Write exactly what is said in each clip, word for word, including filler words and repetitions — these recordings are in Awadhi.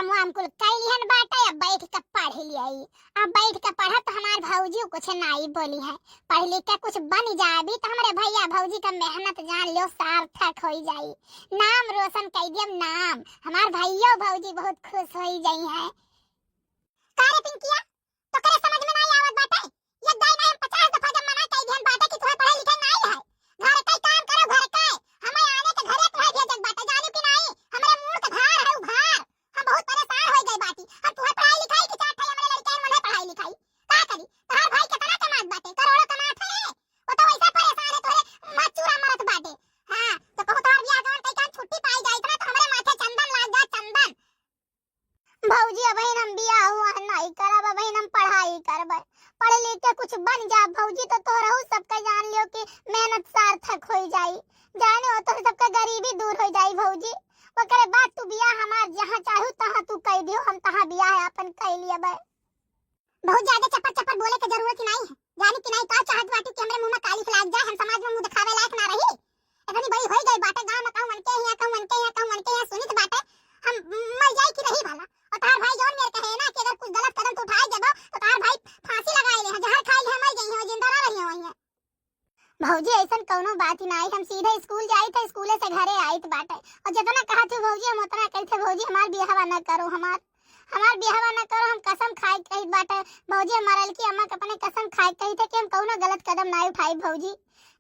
काम वाम कुल कइ लिहन बाटे, अब बैठ के पढ़ लियाई। अब बैठ के पढ़ब त हमार भौजी कुछ नाई बोली है। पढ़ लिख के कुछ बन जाबी त हमरे भैया भौजी का मेहनत जान लियो सार्थक होई जाई। नाम रोशन कइ दियम नाम। हमार भैया भौजी बहुत खुश होई जाई है। का रे पिंकिया, तोकरे समझ में नाई आवत बाटे? ये दाई नाई हम पचास दफा जब मना कइ दिहन बाटे कि तुहे पढ़े लिखे नाई है। घर के काम करो, घर के। हमें आने के घरे तुहे भेजत बाटे, जानू कि नाई? हमरे मूड़ के भार है उ भार। हम बहुत परेशान होइ गए बाटी। हम तुहे पढ़ाई लिखाई की चाहत है, हमरे लड़के मन है पढ़ाई लिखाई। का करी? तोहार भाई कितना कमात बाटे, करोड़ों कमात है। वो तो वैसा परेशान है, तोहरे मत चूरा मरत बाटे। हाँ, तो कहूँ तोहार बियाह गवन कई काम छुट्टी पाई जाए, इतना तो हमरे माथे चंदन लाग जाए, चंदन। भौजी, अबहिन हम बियाह हुआ नाई करब, अबहिन हम पढ़ाई करबे। पढ़ लिख के कुछ बन जा भौजी, तो तोहरहू सबके जान लियो कि मेहनत सार्थक होई जाई। जाने हो, तोहरे सबके गरीबी दूर होई जाई भौजी। ओकरे बाद तू बियाह हमार जहाँ चाहू तहाँ तू कइ दियो, हम तहाँ बियाह अपन कइ लियबे। बहुत ज्यादा चपर चपर बोले के जरूरत ही नाई है। जानी कि नाई, का चाहत बाटी कि हमरे मुंह में कालिख लाग जाए, हम समाज में मुंह दिखावे लायक ना रही। इतनी बड़ी होई गई बाटे, गांव में कहूं उनके यहाँ, कहूं उनके यहाँ, कहूं उनके यहाँ सुनित बाटे, हम मर जाई कि रही भला। और तहार भाई जौन मेर कहे ना कि अगर कुछ गलत कदम तू उठाए जबो तो तहार भाई फांसी लगाए ले हैं, जहर खाए ले हैं, मर गई हैं, वो जिंदा ना रही हैं वहीं। भौजी, ऐसन कौनो बात ही ना आई। हम सीधे स्कूल जाइत है, स्कूले से घरे आइत बाटे। और जितना कहत हो भौजी, हम उतना कहते, भौजी, हमार बियाहवा न करो, हमार, हमार बियाहवा न करो, हम कसम खाए के कहित बाटे। भौजी, हमार अलकी अम्मा के अपने कसम खाए के कहित है कि हम कौनो गलत कदम ना उठाई भौजी।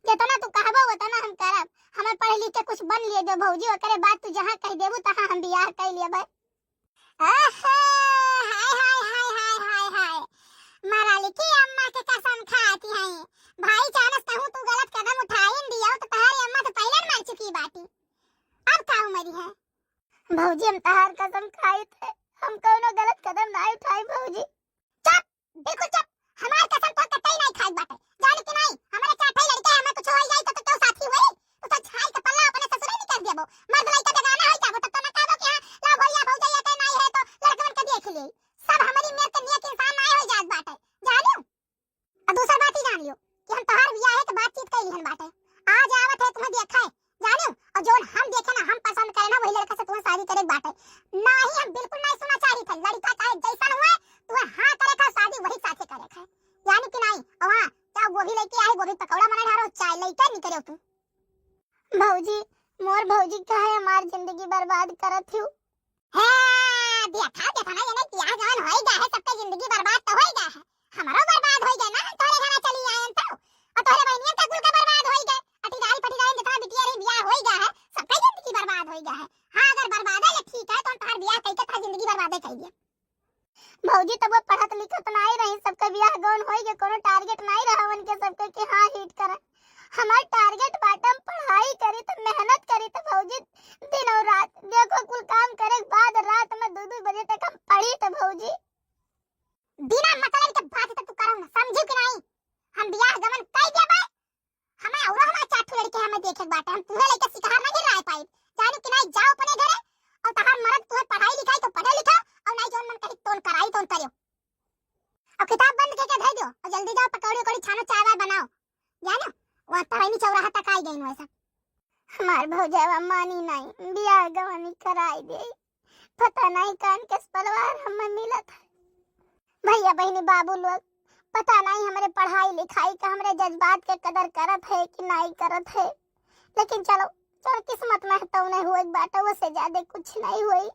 जितना तू कहबो, उतना हम करब। हमें पढ़ लिख के कुछ बन लिए दो भौजी, ओकरे बाद तू जहाँ कह देबू, तहाँ हम बियाह कर लेबे। ओहो, हाय, हाय, हाय, हाय, हाय, हाय। मरल की अम्मा के कसम खाती हैं। भाई, चानस कहूँ तू गलत कदम उठाइन दियो, तो तहारी अम्मा तो पहले मर चुकी बाटी। अब का उम्र है? भौजी, हम तहार कसम खाई थे, हम कौनो गलत कदम ना उठाई भौजी। चुप, बिल्कुल चुप। हमार कसम तो कतई नहीं खाई बाटे। जाने कि नहीं, हमारे चार ठे लड़के, हमें कुछ हो जाई तो, तो क्यों साथी हुई? तू तो झाड़ के पल्ला अपने ससुरे नहीं कर देबो। मर्द लड़का बेगाना हो जाबो, तब तो ना कहबो कि हाँ, लाओ भैया, भौजाई अतई नहीं है तो लड़कवन के देख ले। सब हमारी मेर के नियत इंसान नहीं हो जात बाटे। जानू? और दूसर बात ही जान लियो कि हम तोहार बियाह है तो बातचीत कर लिहन बाटे। आज आवत है तुम्हें देखा है, जानू? और जोन हम देखे ना, हम पसंद करे ना, वही लड़का से तुम्हें शादी करे के बाटे। नहीं, हम बिल्कुल नहीं सुना चाहिए था। लड़का चाहे जैसन हुए, तुम्हें हाँ करे था शादी, वही साथे करे था। जानू कि नहीं? और हाँ, चाहे गोभी लेके आए, गोभी पकौड़ा बना ढारो, चाहे लेके नहीं करे तू। भौजी, मोर भौजी काहे हमार जिंदगी बर्बाद करत हूँ? हाँ, देखा, देखा ना, ये नहीं बियाह जवन होई गया है, सबके जिंदगी बर्बाद तो होई गया है। हमारो बर्बाद होई गया ना, हम तोहरे घरा चली आयन तो। और तोहरे बहनियन का कुल का बर्बाद होई गए। अटिदाई पटिदाई जितना बिटिया रही बियाह होई गया है, सबके जिंदगी बर्बाद होई गया है। हाँ, अगर बर्बाद है, ये ठीक है, तो हम तोहार बियाह कइके तोहार जिंदगी बर्बादे कइ दिया। भौजी, तब वो पढ़त लिखत नाई रही, सबके बियाह गौन होई के कोनो target नाई रहा उनके सबके कि हाँ, hit करे। हमार target बाटे हम पढ़ाई करी त, मेहनत करी त भौजी, दिन और रात। देखो, कुल काम करे के बाद रात में दो दो बजे तक हम पढ़ी त भौजी। बिना मतलब के बात त तू करो ना, समझू कि नहीं? हम बियाह गमन कई देबे, हमें औरो हमार चार ठो लड़के हमें देखे के बाटे, हम तुहे लइके शिकार ना गिराए पाई। जानू कि नहीं, जाओ अपने घरे, और तहार मरद तुहे पढ़ाई लिखाई तो पढ़े लिखा, और नहीं जौन मन कही तोन कराई तोन करियो। और किताब बंद करके धर दो, और जल्दी जाओ पकौड़ी उकौड़ी छानो, चाय वाय बनाओ। जानू, वहाँ तवैनी चौराहा तक आई गई वैसा। हमार भौजावा मानी नहीं, बियाह गवानी कराई दे। पता नहीं कान के पलवार हमें मिलत है। भैया बहिनी बाबू लोग, पता नहीं हमरे पढ़ाई लिखाई का, हमरे जज्बात के कदर करत है कि नहीं करत है, लेकिन चलो, जो किस्मत में है तौने हुए बाटे, वो से ज्यादा कुछ नहीं हुई।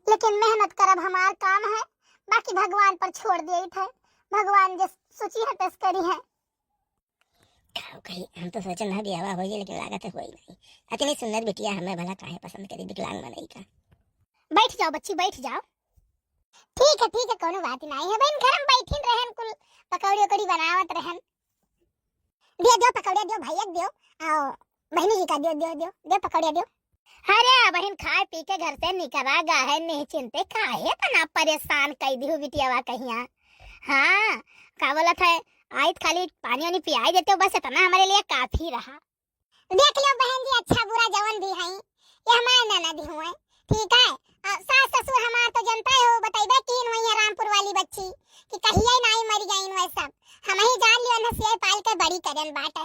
लेकिन मेहनत करब हमार काम है, बाकी भगवान पर छोड़ दिए थे, भगवान जे सोची है तस करी है। का कही, हम तो सोचन रहा बियाहवा होई जाई, लेकिन लागत है होई नहीं। अतनी सुंदर बिटिया हमें भला काहे पसंद करी, विकलांग मनई का। बैठ जाओ बच्ची, बैठ जाओ। ठीक है, ठीक है, कोनो बात नहीं है बहन, घर में बैठिन रहन, कुल पकौड़ी उकौड़ी बनावत रहन। दियो, दियो पकौड़े, दियो भैया, दियो। आओ, बहनी जी का दियो, दियो, दियो, दियो पकौड़े, दियो। अरे बहन, खाए पी के घर से निकरा गा है, निश्चिंते काहे इतना परेशान कई दिहु बिटियावा कहिया। हाँ, का बोलत है, आइत खाली पानी वानी पियाई देते हो, बस इतना हमारे लिए काफी रहा। देख लियो बहन जी, अच्छा बुरा जवन भी है, ये हमार ननद हुए, ठीक है? आ, सास ससुर हमार तो जनता हो, बतैबे कीन हुई है रामपुर वाली बच्ची कि कहिए नाई मर गई हुए सब, हम ही जान लियो न सिए पाल के बड़ी करन बाटे।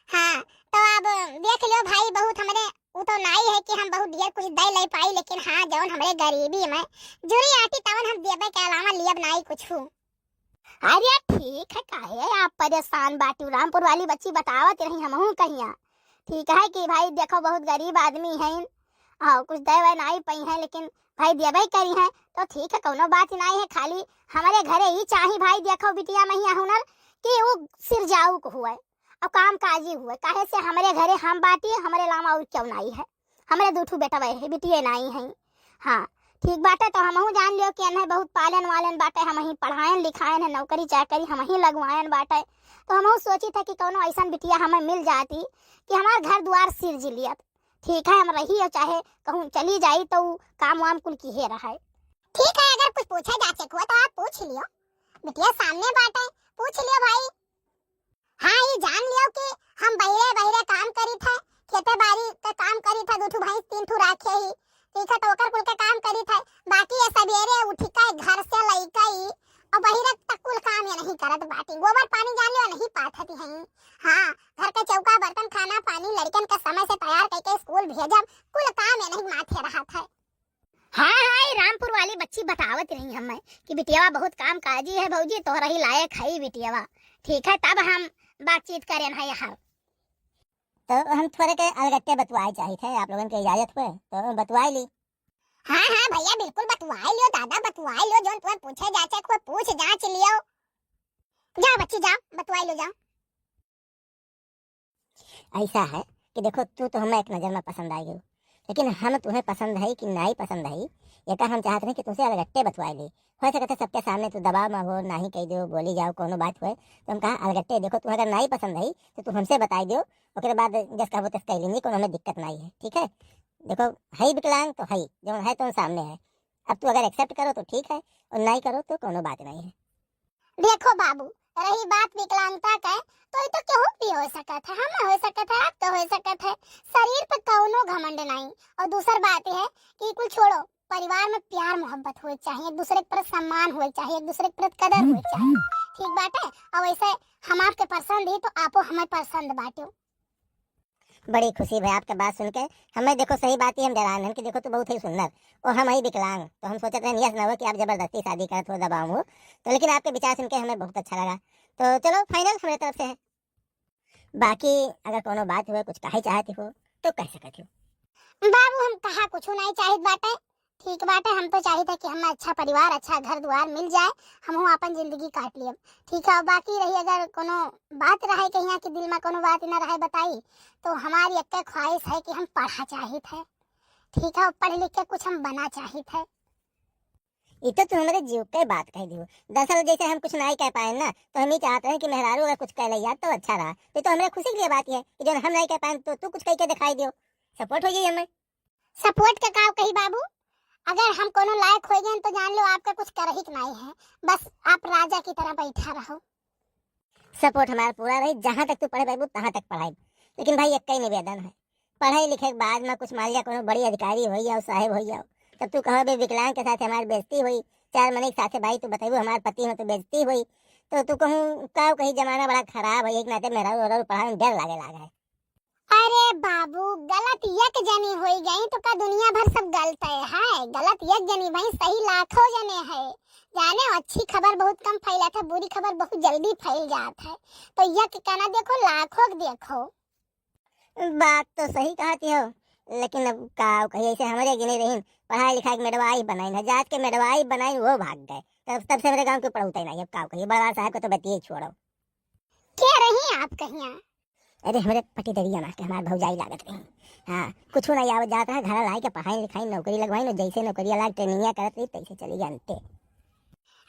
हाँ, तो अब देख लियो भाई, बहुत हमरे उ तो नाई है कि हम बहुत ढेर कुछ दे ले पाई, लेकिन हाँ, जौन हमरे गरीबी में जुरी आटी तवन हम देबे के अलावा लियब नाई कुछु। अरे ठीक है, काहे आप परेशान बाटू? रामपुर वाली बच्ची बतावत रही, हमहू कहिया। ठीक है कि भाई देखो, बहुत गरीब आदमी है, हाँ, कुछ दे वे नाई पई है, लेकिन भाई देबे करी है, तो ठीक है, कौनो बात नाई है। खाली हमारे घरे ही चाही भाई, देखो बिटिया महिया हुनर कि वो सिरजाऊ को हुए और काम काजी हुए, काहे से हमारे घरे हम बाटी, हमारे अलावा और क्यों नाई है। हमरे दू ठू बेटवा है, बिटिये नाई है। हाँ, ठीक बाटे, तो हमहू जान लियो कि एन्हे बहुत पालन वालन बाटे, हमही पढ़ायन लिखायन है, नौकरी चाकरी हमही लगवायन बाटे। तो हमहू सोचित है कि कौनो ऐसन बिटिया हमें मिल जाती कि हमार घर दुआर सिरज लियत। ठीक है, हम रही और चाहे कहूँ चली जाई, तो उ काम वाम कुल किहे रहे। ठीक है, अगर कुछ पूछे जाचे को तो आप पूछ लियो, बिटिया सामने बाटे, पूछ लियो भाई। हाँ, ई जान लियो कि हम बहिरे बहिरे काम करित है, खेते बारी के काम करित है, दू ठू भैंस तीन ठू राखे ही, ठीक है, तो ओकर कुल के काम करित है। बाकी ये सबेरे उठ के घर से लइके ई और बहिरे तक कुल काम ये नहीं करत बाटी। गोबर पानी जान लियो नहीं पाथती है। हाँ, घर के चौका बर्तन खाना पानी लड़कन के समय से तैयार करके स्कूल भेजब, कुल काम ये नहीं माथे रहत है। हाँ हाँ, ई रामपुर वाली बच्ची बतावत रही हमें कि बिटियावा बहुत काम काजी है भौजी, तोहरा ही लायक है ई बिटियावा। ठीक है, तब हम बातचीत करेन है यहाँ। तो हम थोड़े के अलगट्टे बतुआए चाहित है, आप लोगन के इजाजत हुए तो बतुआए ली। हाँ हाँ भैया, बिल्कुल बतुआए लियो दादा, बतुआए लियो, जौन तुम्हें पूछे जाचे को पूछ जांच लियो। जाओ बच्ची जाओ, बतुआए लियो जाओ। ऐसा है कि देखो, तू तो हमें एक नजर में पसंद आ गई, लेकिन हम तुम्हें पसंद है कि नाई पसंद है, ये का हम चाहत रहे कि तुमसे अलगट्टे बतवाए ली। हो सकत है सबके सामने तू दबाव में हो, नाही कह दो, बोली जाओ, कोनो बात होए, तो हम कहा अलगट्टे, देखो, तू अगर नाई पसंद है तो तू हमसे बताई दो, ओकरे बाद जस कहबो तस कह लेंगे, कोनो हमें दिक्कत नाई है, ठीक है। देखो, है विकलांग तो है, जौन है तो सामने है। अब तू अगर एक्सेप्ट करो तो ठीक है, और नाई करो तो कोनो बात नहीं है। देखो बाबू, रही बात विकलांगता के, तो ई तो केहू भी हो सकत है, हम हो सकत है, आप तो हो सकत है। शरीर पे कौनो घमंड नहीं। और दूसर बात है कि कुल छोड़ो, परिवार में प्यार मोहब्बत होए के चाहिए, एक दूसरे के प्रति सम्मान होए के चाहिए, एक दूसरे के प्रति कदर होए के चाहिए, ठीक बाटे। और वैसे हम आपके पसंद ही तो आपो हमें पसंद बाटो। बड़ी खुशी भई आपके बात सुन के। हमें देखो, सही बात ही हम डरान हन कि देखो, तू बहुत ही सुंदर, और हम ही विकलांग, तो हम सोचत रहन यस ना हो कि आप जबरदस्ती शादी करत हो, दबाव हो। तो लेकिन आपके विचार सुन के हमें बहुत अच्छा लगा। तो चलो, फाइनल हमारे तरफ से है। बाकी अगर कोनो बात हुए, कुछ कहे चाहती हो, तो कह सकती हो। बाबू, हम कहा कुछ नहीं चाहित बाटे, ठीक बाटे, हम तो चाहित है कि हमें अच्छा परिवार, अच्छा घर दुआर मिल जाए, हमहू आपन जिंदगी काट लियब। ठीक है, बाकी रही अगर कोनो बात रहे कहिया कि दिल में कोनो बात न रहे बताई, तो हमारी एक ख्वाहिश है कि हम पढ़ा चाहित है। ठीक है, पढ़ लिख के कुछ हम बना चाहित है। ई तो तू हमरे जीव के बात कह दियो। दरअसल जैसे हम कुछ नहीं कह पाए ना, तो हम ही चाहते हैं कि मेहरारू अगर कुछ कह ले यार तो अच्छा रहा। ये तो हमरे खुशी के लिए बात है कि जो हम नहीं कह पाए तो तू कुछ कह के दिखाई दियो, सपोर्ट हो जाई हमें। सपोर्ट के का कही बाबू, अगर हम कोनो लायक हो गए तो जान लो आपका कुछ करही के नहीं है, बस आप राजा की तरह बैठा रहो। सपोर्ट हमारा पूरा रही, जहाँ तक तू पढ़े पाबू तहाँ तक पढ़ाई। लेकिन भाई, एक ही निवेदन है, पढ़े लिखे के बाद में कुछ मान लिया कोनो बड़ी अधिकारी हो जाओ, साहेब हो जाओ, तब तू कहो बे विकलांग के साथ हमारी बेइज्जती हुई, चार मने के साथे भाई तू बताइबू हमारे पति हो तो बेइज्जती हुई, तो तू कहूँ का कही, जमाना बड़ा खराब है, एक नाते मेहरारू और पढ़ावे में डर लागे लागे है। अरे बाबू, गलत एक जनी होई गई तो का दुनिया भर सब गलत है? गलत एक जनी भाई, सही लाखों जने है। जाने अच्छी खबर बहुत कम फैला था, बुरी खबर बहुत जल्दी फैल जात है। तो एक के ना देखो, लाखों के देखो। बात तो सही कहती हो, लेकिन अब का कही, ऐसे हमारे गिने रहीन, पढ़ाई लिखाई के मेडवाई बनाइन है, जात के मेडवाई बनाइन, वो भाग गए। तब, तब से हमारे गांव के पढ़ौते नहीं। अब का कही, बड़वा साहब को तो बतिये छोड़ो। के रही आप कहिया? अरे, हमरे पटीदरिया माँ के हमार भौजाई लागत रही। हाँ, कुछ नहीं आवत जात रहा, घर लाई के पढ़ाई लिखाई, नौकरी लगवाई, न जैसे नौकरिया लाग, ट्रेनिंगिया करत रही, तैसे चली गई अंते।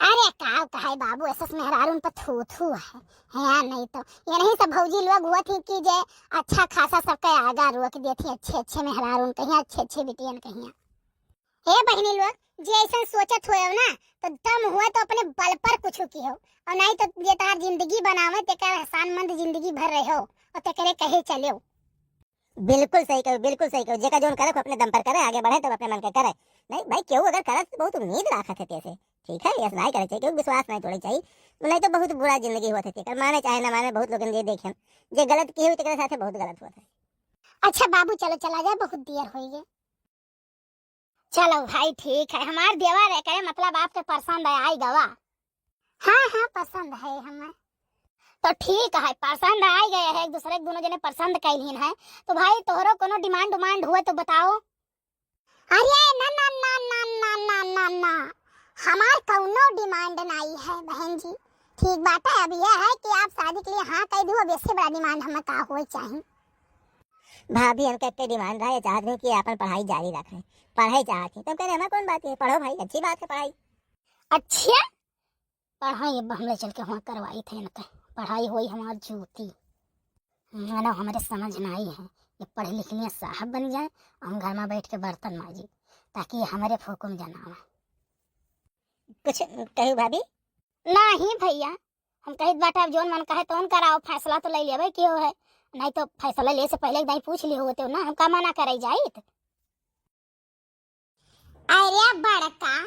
अरे, का कहे बाबू, ऐसे मेहरारून पर थू थू है, है या नहीं तो। ये नहीं सब भौजी लोग हुआ थी कि जे अच्छा खासा सबके आगा रोक देती, अच्छे अच्छे मेहरारून कहिया, अच्छे अच्छे बिटियन कहिया। हे बहिनी लोग, जे ऐसन सोचत होए ना, तो दम हुए तो अपने बल पर कुछ किहो, और नहीं तो जे तहार जिंदगी बनावे, तेकर एहसानमंद जिंदगी भर रहो, और तेकरे कहे चलो। बिल्कुल सही कहो, बिल्कुल सही कहो। जेका जोन करे, अपने दम पर करे, आगे बढ़े, तब अपने मन के करे। नहीं भाई, केहू अगर करे, तो बहुत उम्मीद राखत है तेसे, ठीक है, ऐसा नहीं करे चाहिए, केहू विश्वास नहीं तोड़े चाहिए, नहीं तो बहुत बुरा जिंदगी होत है तेकर, माने चाहे ना माने, बहुत लोगन जे देखेन, जे गलत किहे हुए, तेकरे साथे बहुत गलत होत है। अच्छा बाबू, चलो चला जाए, बहुत देर होई गए। चलो भाई, ठीक है, हमार देवर है, करे मतलब आपके पसंद है, आई गवा। हाँ, हाँ, पसंद है हमें। तो ठीक है, पसंद आई गए है, एक दूसरे के दोनों जने पसंद कैलिन है। तो भाई, तोहरो कोनो demand उमांड हुए तो बताओ। अरे ना, ना, ना, हमार कौनो demand नाई है बहन जी। ठीक बात है, अब यह है कि आप शादी के लिए हाँ कह दो, अब इससे बड़ा demand हमें का हुए चाहिए। भाभी, हम कहते demand रहा, ये चाहत रहे कि अपन पढ़ाई जारी रखें, पढ़ाई चाहत हैं। तो हम कह रहे, हमें कौन बात है, पढ़ो भाई, अच्छी बात है पढ़ाई। अच्छा, पढ़ाई अब हम ले चल के वहाँ करवाई थे इनके, पढ़ाई हुई हमार जूती। मानो हमरे समझ ना आई है, ये पढ़ लिख लिए साहब बन जाए, हम घर में बैठ के बर्तन माजी, ताकि ये हमरे फूक में जनावे। कुछ कहू भाभी? नहीं भैया, हम कहित बाटे, अब जोन मन कहे तोन कराओ, फैसला तो ले लेबे कियो है, नहीं तो फैसला ले से पहले एक दाई पूछ लियो होते ना, हम का मना करे जाइत। अरे बड़का,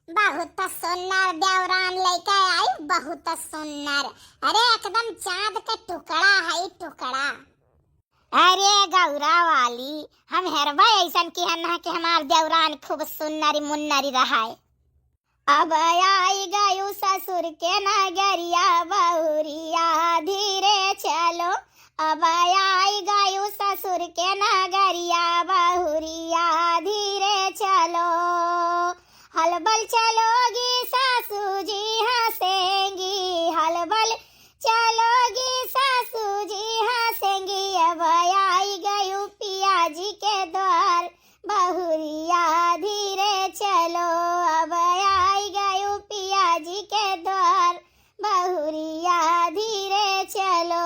बहुत सुन्नर देवरान लेके आई, बहुत सुन्नर। अरे एकदम चाँद के टुकड़ा है, टुकड़ा। अरे गौरा वाली, हम हेरबे ऐसन की हन्ना के हमार देवरान खूब सुन्नरी मुन्नरी रहाए। अब आई गयू ससुर के नगरिया बहुरिया धीरे चलो। अब आई गयू ससुर के नगरिया बहुरिया धीरे चलो। हलबल चलोगी सासू जी हँसेंगी, हलबल चलोगी सासू जी हँसेंगी। अब आई गयू पिया जी के द्वार बहुरिया धीरे चलो। अब आई गयू पिया जी के द्वार बहुरिया धीरे चलो।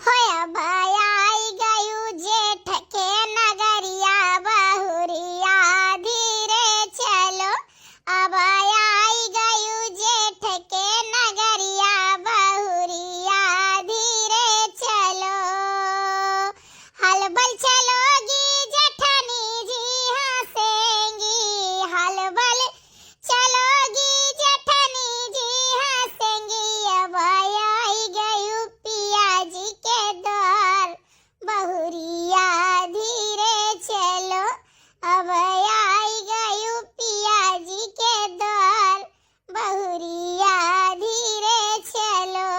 होय अब आई गयू जेठ के नगरिया बहुरिया धीरे चलो। अब आई गयू जेठ के नगरिया बहुरिया धीरे चलो। हलबल चलोगी जेठनी जी हँसेंगी, हलबल चलोगी जेठनी जी हँसेंगी। अब आई गयू पिया जी के द्वार बहुरिया धीरे चलो। अब आई गयू पिया जी के द्वार बहुरिया धीरे चलो।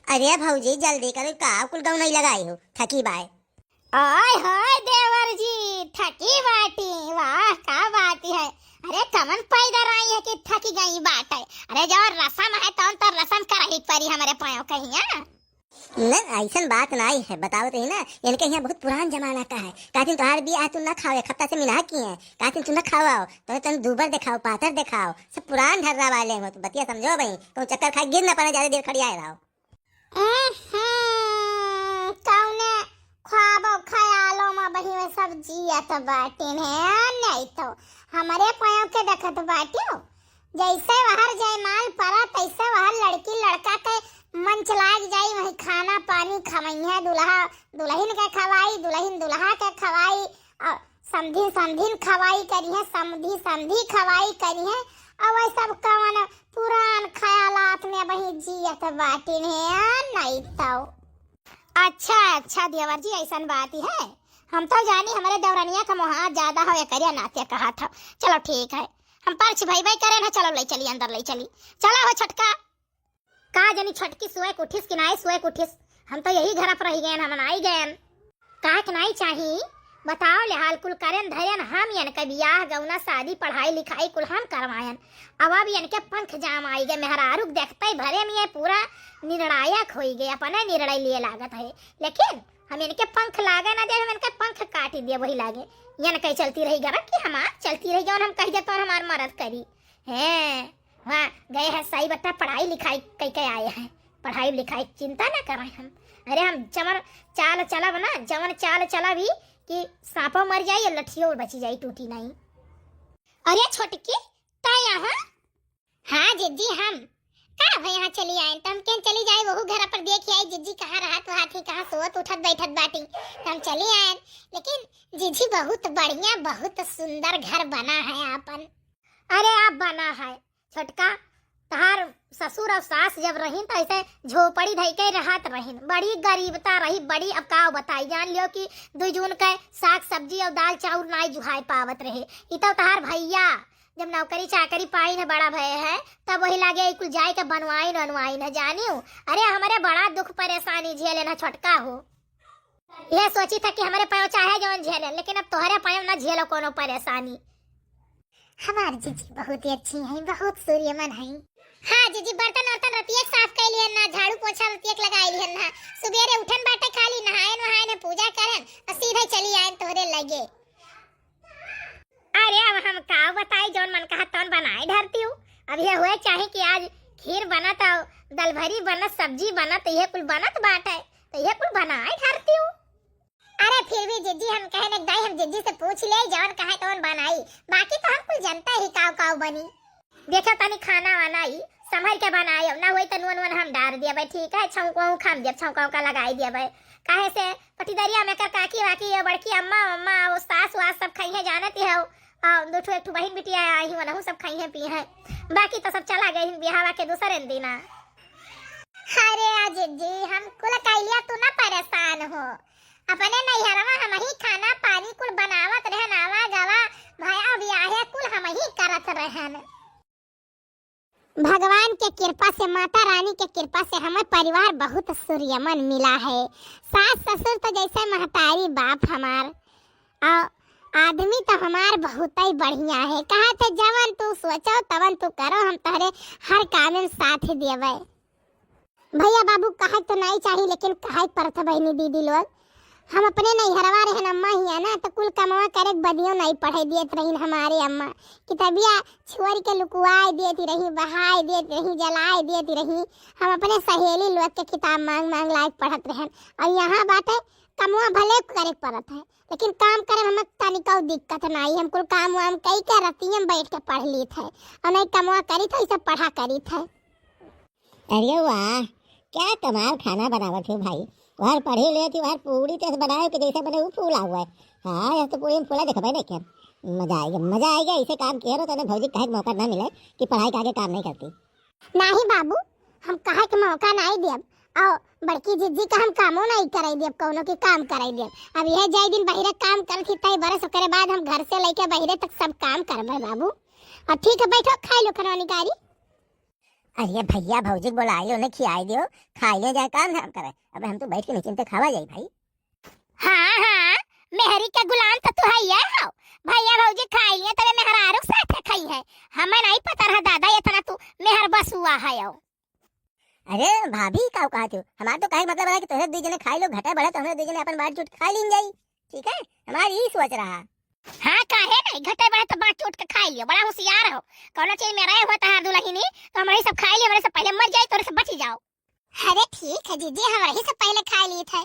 अरे भौजी, जल्दी करो, का कुल गौनई लगाई हो, थकी बाय। आय हाय देवर जी, थकी बाटी, वाह का बात है। अरे कमन पैदर आई है कि थकी गई बाटे। अरे जब रसम है तौन तो रसम करही परी हमरे पायो कहिया। न, ऐसन बात नाई है, बताओ तो ही ना, इनके यहाँ बहुत पुरान जमाना का है। कहतिन तोहार बियाह तू न खाओ, एक हफ्ता से मिना किए हैं, कहतिन तू न खाओ, तो तन दूबर दिखाओ, पातर दिखाओ, सब पुरान ढर्रा वाले हो, तो बतिया समझो भाई, कहूँ चक्कर खा गिर न पड़े, ज्यादा देर खड़ी आए रहो। हम्म, कौने ख्वाबो ख्यालो में बही में सब जियत बाटिन है, नहीं तो हमरे पायो के देखत बाटियो। जैसे वहर जयमाल परा, तैसे वहर लड़की लड़का के मंच लाग जाई, वहीं खाना पानी खवइहे, दुल्हा दुल्हन के खवाई, दुल्हन दुल्हा के खवाई, और समधी समधिन खवाई करिहे, समधी समधी खवाई करिहे, और वही सब कवन पुरान ख्यालात में वही जियत बाटिन है, नहीं तो। अच्छा, अच्छा देवर जी, ऐसन बात है। हम तो जानी हमरे देवरनिया का मोहार ज्यादा हो, एकरिया नाते कहा था। चलो ठीक है, हम पर्च भई भई करे ना, चलो ले चली, अंदर ले चली। चलो हो छोटका। का जनी छोटकी सोए के उठिस कि नाई सोए के उठिस, हम तो यही घर पर रही गयन, हम नाई गयन। का के नाई चाही, बताओ ले हाल कुल करेन धरेन हम, यनके बियाह गौना शादी पढ़ाई लिखाई कुल हम करवायन। अब अब यनके पंख जाम आई गए, मेहरारू के देखते ही भरे में ये पूरा निर्णायक होई गए, अपने निर्णय लिए लागत है। लेकिन हम इनके पंख लागे ना दे, हम इनके पंख काट दिए वही लागे। यनके चलती रही गरम कि हमार चलती रही, जौन हम कह दे तौन हमार मरद करी। हैं, वहाँ गए हैं सही बट्टा पढ़ाई लिखाई कई के आए हैं, पढ़ाई लिखाई चिंता ना करें हम। अरे हम जवन चाल चलब ना, जवन चाल चलब ही कि सांपो मर जाई और लठियो बची जाई, टूटी नहीं। अरे छोटकी, ता यहाँ? हाँ जिज्जी, हम का भाई यहाँ चली आए, तो हम केन चली जाए, वहू घर पर देख आई जिज्जी कहाँ रहत वहात ही, कहाँ सोत उठत बैठत बाटी, तो हम चली आए। लेकिन जिज्जी बहुत बढ़िया, बहुत सुंदर घर बना है आपन। अरे आप बना है छोटका, तहार ससुर और सास जब रहिन त ऐसे झोपड़ी धई के रहत रहिन, बड़ी गरीबता रही, बड़ी। अब का बताई, जान लियो कि दुई जून के साग सब्जी और दाल चाउर नाई जुहाए पावत रहे। ई तो तहार भैया जब नौकरी चाकरी पाइन है, बड़ा भय है, तब वही लागे ई कुल जाए के बनवाइन वनवाइन है, जानियो। अरे हमरे बड़ा दुख परेशानी झेले ना छोटका हो। यह सोची था कि हमरे पाँव चाहे जौन झेले, लेकिन अब तोहरे पाँव ना झेलो कोनो परेशानी। हमार जीजी बहुत ही अच्छी हैं, बहुत सूर्यमन हैं। हाँ जीजी, बर्तन वर्तन रतिया के साफ कर लिहन ना, झाड़ू पोछा रतिया के लगाई लिहन ना। सुबेरे उठन बाटे, खाली नहायन वहायन, पूजा करन और सीधे चली आयन तोहरे लगे। अरे अब हम का बताई, जौन मन कहा तौन बनाए धरती हूँ। अब ये हुए चाहे कि आज खीर बनत और दलभरी बनत, सब्जी बनत, ये कुल बनत बाटे, तो ये कुल बनाए धरती हूँ। अरे फिर भी जीजी हम कहे न दाई, हम जीजी से पूछ ले, जौन कहे तौन बनाई, बाकी तो हम कुल जनता ही काव काव बनी। देखो तनी खाना वाना ही संभल के बनायो, ना होई त नून वून हम डार दियबे, ठीक है, छौंका उंका हम दियब, छौंका उंका लगाई दियबे। काहे से पटिदरिया में कर काकी वाकी, ये बड़की अम्मा अम्मा, वो सास वास सब खइहे, जानत ही हो। आ, दो ठो एक ठो बहिन बिटिया आई ही, वनहु सब खइहे पीहे। बाकी तो सब चला गए बिहावा के दूसरे दिना। अरे आ जीजी, हम कुल कैलिया तू ना परेशान हो, अपने नैहरवा हम ही खाना पानी कुल बनावत रहन, आवा गवा भया बियाहे कुल हम ही करत रहन। भगवान के कृपा से, माता रानी के कृपा से हमें परिवार बहुत सूर्यमन मिला है। सास ससुर तो जैसे महतारी बाप हमार, और आदमी तो हमार बहुत ही बढ़िया है। कहा थे जवन तू सोचो तवन तू करो, हम तोहरे हर काम में साथ देवे। भैया बाबू कहे तो नहीं चाही, लेकिन कहे परत है बहिनी दीदी लोग। हम अपने नैहरवा रहन अम्मा हिया ना, तो कुल कमवा करे के बदियो नहीं पढ़े दियत रहीन हमारे अम्मा। किताबिया छोड़ के लुकुआए दियत रही, बहाए दियत रही, जलाए दियत रही। हम अपने सहेली लोग के किताब मांग मांग लाए के पढ़त रहन। और यहाँ बाटे कमवा भले करे के परत है, लेकिन काम करे में हमें तनिको दिक्कत नहीं। हम कुल काम वाम कई के रतिये में बैठ के पढ़ लीत है, और नहीं कमवा करी थे, सब पढ़ा करी थे। अरे वाह, क्या कमाल खाना बनावत हो भाई। वहर पढ़े ले थी, वहर पूरी तरह से बनाए कि जैसे बने वो फूला हुआ है। हाँ, यह तो पूरी में फूला देखबे नहीं क्या। मजा आएगा, मजा आएगा। इसे काम किया रहो, तने भौजी कहे के मौका ना मिले कि पढ़ाई के आगे काम नहीं करती। नहीं बाबू, हम कहे के मौका नहीं दियब। और बड़की जिज्जी का हम कामो नहीं करे दियब, कौनो के काम करे दियब। अब यह जाए दिन बहिरे काम करत ही, तय बरस ओकरे बाद हम घर से लेके बहिरे तक सब काम करबे बाबू। और ठीक है, बैठो, खाई लो खाना निकारी। अरे भैया भौजी के बोलाई लो, उन्हें खियाई दियो, खाई ले जाए, काम धाम करे। अब हम तो बैठ के निश्चिंत खावा जाई भाई। हाँ, हाँ, मेहरी के गुलाम तो तू है ये हो। भैया भौजी खाई लिए, तबे मेहरारू के साथे खाई है। हमें नहीं पता रहा दादा, इतना तू मेहर बसुआ है हो। अरे भाभी, का कहा तू? हमार तो कहे के मतलब है कि तोहरे दुई जने खाई लो, घटे बढ़े तो हमरे दुई जने अपन बांट चूट खा लीन जाई। ठीक है, हमार यही सोच रहा। हाँ, काहे नहीं, घटे बढ़े तो बांट चूट के खाई लियो, बड़ा होशियार हो। कौनो चीज में रहे हुआ तहार दुलहिनी, तो हमरे सब खाई लियो, हमरे सब पहले मर जाई, तोरे सब बची जाओ। अरे ठीक है जीजी, हमरे ही सब पहले खाई ली थे।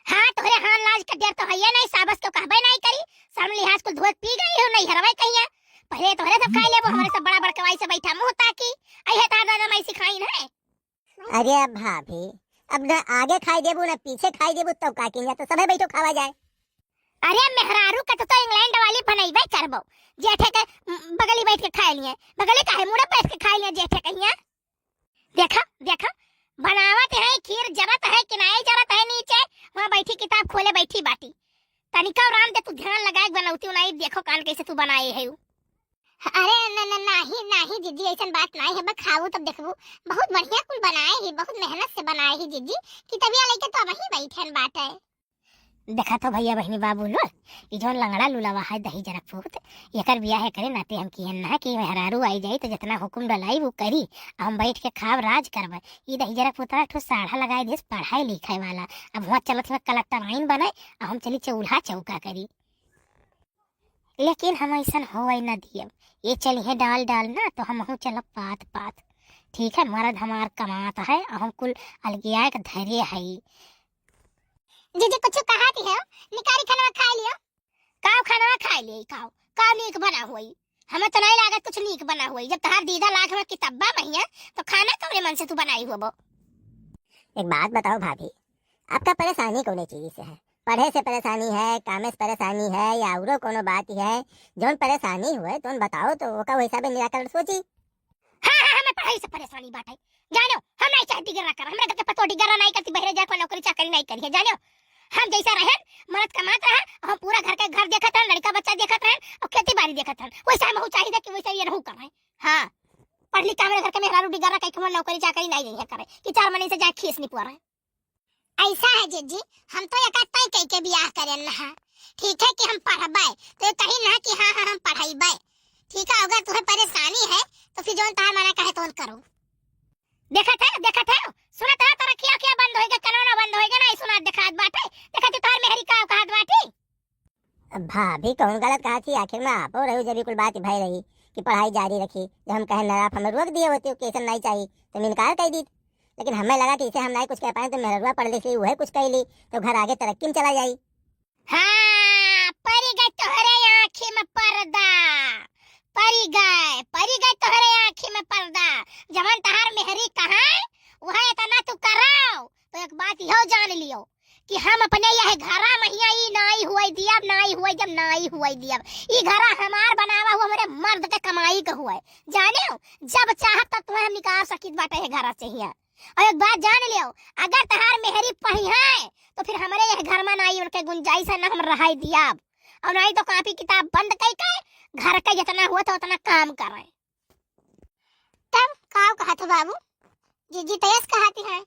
हाँ, तोहरे हान लाज के डर तो हइये नहीं, साबस तो कहबे नहीं करी, शर्म लिहाज कुल धोए पी गई हो, नहीं हरवे कहिया। पहले तोहरे सब खाई लेबो, हमरे सब बड़ा बड़कवाई से बैठा मुंह ताकी, आई है तार दादा माई सिखाइन है। अरे भाभी, अब ना आगे खाई देबू ना पीछे खाई देबू, तब का किन जा, तो सभे बैठो खावा जाए। अरे मेहरारू के तो, तो इंग्लैंड वाली बनैबे करबो, जेठे के बगली बैठ के खाए लिए, बगली काहे मुड़े बैठ के खाए लिए जेठे कहिया। देखा, देखा, बनावत है खीर, जरत है कि नाई जरत है नीचे, वहाँ बैठी किताब खोले बैठी बाटी। तनिका राम दे तू ध्यान लगाए के बनौती नाई, देखो कान कैसे तू बनाए है उ। अरे न, न, नाही, नाही जीजी, ऐसन बात नाही है, बा खाऊ तब देखबू, बहुत बढ़िया कुल बनाए ही, बहुत मेहनत से बनाए ही जीजी, कि तबिया लेके तो अबही बैठन बाटे। देखा तो भैया बहिनी बाबू लोग, ई जौन लंगड़ा लुलावा है दही जरक पूत, एकर बियाह करे नाते हम किहन ना कि मेहरारू आई जाई तो जितना हुकुम डलाई वो करी, आ हम बैठ के खाब राज करब। ई दही जरक पूत एक ठो साढ़ा लगाए देस पढ़ाई लिखाए वाला, अब हुआ चलत हुआ कलेक्टर आइन बने, आ हम चली चूल्हा चौका करी। लेकिन हम ऐसन होवे न दियब, ये चलिहे डाल डाल ना तो हमहू चलब पात पात। ठीक है, मर्द हमार कमात है, आ हम कुल अलगिया के धरे हई। जीजी कुछ कहा थी हो, निकारी खाना खा लियो। काव खाना खा लिए, काव, काव नीक बना हुई? हमें तो नहीं लागत कुछ नीक बना हुई। जब तहार दीदा लाख में किताबा महिया, तो खाना कौने मन से तू बनाई होबो? एक बात बताओ भाभी, आपका परेशानी कौने चीज से है? पढ़े से परेशानी है, कामे से परेशानी है, या औरो कोनो बात है? जौन परेशानी हुए, तौन बताओ तो ओका वो हिसाबे निराकरण सोची। हाँ, हाँ, हम पढ़ाई से परेशानी बाटे। जानो, हम नाहीं चाहत डिगर्रा कर, हमरा घर के पतोह डिगर्रा नाहीं करती, बहरे जाके नौकरी चाकरी नाहीं करी है। जानो, हम जैसा रहन, मरद कमात रहा, हम पूरा घर के घर देखत रहन, लड़का बच्चा देखत रहन और खेती बाड़ी देखत रहन, वैसे हम चाही कि वैसे ये रहू करें। हाँ, पढ़ लिख के हमरे घर के मेहरारू डिगर्रा कहीं के नौकरी चाकरी नाहीं रही है करे कि चार महीने से जाए खीस नहीं पुआ रहे। ऐसा है जिज्जी, हम तो एका तय कह के बियाह करेन ना। ठीक है कि हम पढ़बे, तो ये कही ना कि हाँ, हाँ, हम पढ़ाईबे। ठीक है, अगर तुम्हें परेशानी है, तो फिर जौन तहार मना कहे तौन करो। देखत है, देखत है, सुनत है, तोरा किया, किया बंद होइगा, कनौना बंद होइगा, ना सुनात देखात बाटे। देखत है, तोहर मेहरी का कहत बाटी। अब भाभी कौन गलत कहा थी, आखिर में आपो रही जब ये कुल बात भय रही कि पढ़ाई जारी रखी, जब हम कहे ना आप हमें रोक दिए होते कि ऐसा नहीं चाहिए तो हम इनकार कर दी। लेकिन हमें लगा कि इसे हम नहीं कुछ कह पाए तो मेहररुआ पढ़ लिख ली, वह कुछ कह ली तो घर आगे तरक्की में चला जाई। हाँ, परी गए तोहरे आँखी में पर्दा, परी गए, परी गए तोहरे आँखी में पर्दा। जवन तहार मेहरी कहाँ है, वह इतना तू कराओ। तो एक बात यो जान लियो कि हम अपने यह घरा महिया ई नाई हुए दियब, नाई हुए दियब, नाई हुए दियब। ई घरा हमार बनावा हुआ, हमरे मर्द के कमाई के हुए। जाने हो, जब चाहब तब तुम्हें हम निकाल सकित बाटे है घरा से हिया। और एक बात जान लियो, अगर तहार मेहरी पढ़ी है तो फिर हमरे यह घर में नाई उनके गुंजाइश है, ना हम रहाई दियब। और नाई तो कॉपी किताब बंद कई के घर का जितना हुआ था उतना काम करे। तब का कहत हो बाबू? जीजी तयस कहती है।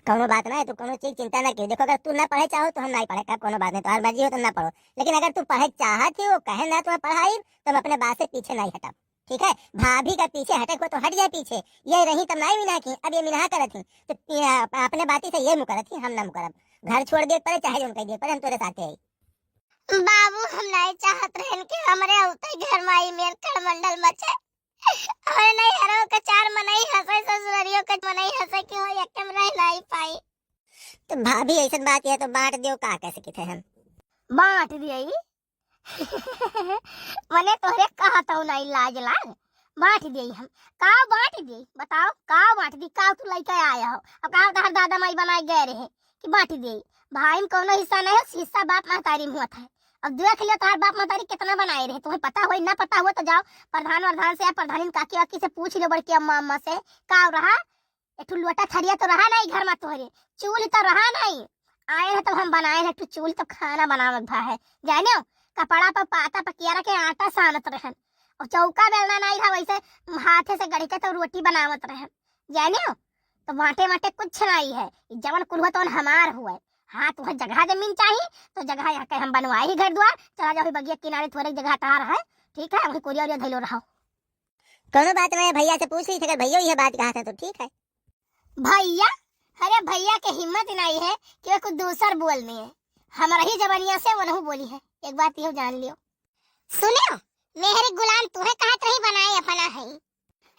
कौनो बात ना है, तू कौनो चीज चिंता ना कियो। देखो, अगर तू ना पढ़े चाहो तो हम नहीं पढ़े, तब कौनो बात नहीं, तुम्हारी मर्जी हो तो ना पढ़ो। लेकिन अगर तू पढ़े चाहत ही हो, कहे ना तुम्हें पढ़ाई, तो हम अपने बात से पीछे नहीं हटब। ठीक है, भाभी का पीछे हटे को तो हट जाए पीछे। ये रही तब नहीं मिना की, अब ये मिना करत ही, तो ये अप-, अपने बाती से ये मुकरत ही, हम ना मुकरब। घर छोड़ दे पड़े, चाहे जो उनका दे पड़े, हम तोरे साथे आई। बाबू, हम नहीं चाहत रहन कि हमरे उते घर में ई मेर करमंडल मचे। हमरे नैहरों के चार मनई हंसे, ससुररियों के मनई हंसे कि हो एक में रह नहीं पाई। तो भाभी, ऐसन बात है तो बांट दियो, का कह सकित है हम? बांट दियो? मने तोहरे कहत हो नहीं लाज लाग, बांट दियो हम। का बांट दियो, बताओ, का बांट दी? का तू लइके आया हो? अब का तोहर दादा माई बनाए गए रहे कि बांट दियो? भाई में कौनो हिस्सा नहीं हो, हिस्सा बाप महतारी में होत है। अब देख लियो तोहर बाप महतारी कितना बनाए रहे, तुम्हें पता हो ना पता हो तो जाओ प्रधान वरधान से या प्रधानी काकी वाकी से पूछ लियो, बड़की अम्मा अम्मा से। का रहा? एक ठो लोटा थरिया तो रहा नहीं घर में तोहरे, चूल्ह तो रहा नहीं। आए हैं तो हम बनाए हैं, एक ठो चूल्ह तो खाना बनावत भा है, जाने हो? कपड़ा पर पाता पकियारा के आटा सानत रहन, और चौका बेलना नहीं रहा, वैसे हाथे से गढ़ के तो रोटी बनावत रहन, जाने हो? तो बांटे वाटे कुछ नहीं है, ई जवन कुल हुआ तवन हमार हुआ। हाँ, तुम्हें जगह जमीन चाहिए तो जगह यहाँ के हम बनवाए ही घर द्वार, चला जाओ बगिया किनारे, थोड़े जगह तार है, ठीक है, वहीं कोरिया ओरिया धैलो रहो। कौनो बात नहीं, भैया से पूछ ली, अगर भैया ये बात कहा था तो ठीक है। भैया? अरे भैया के हिम्मत नहीं है कि वे कुछ दूसर बोल दिए। हमारा ही जबनिया से वनहु बोली है। एक बात यो जान लियो। सुनियो, मेहरी गुलाम तुहे कहत रही बनाए अपना है।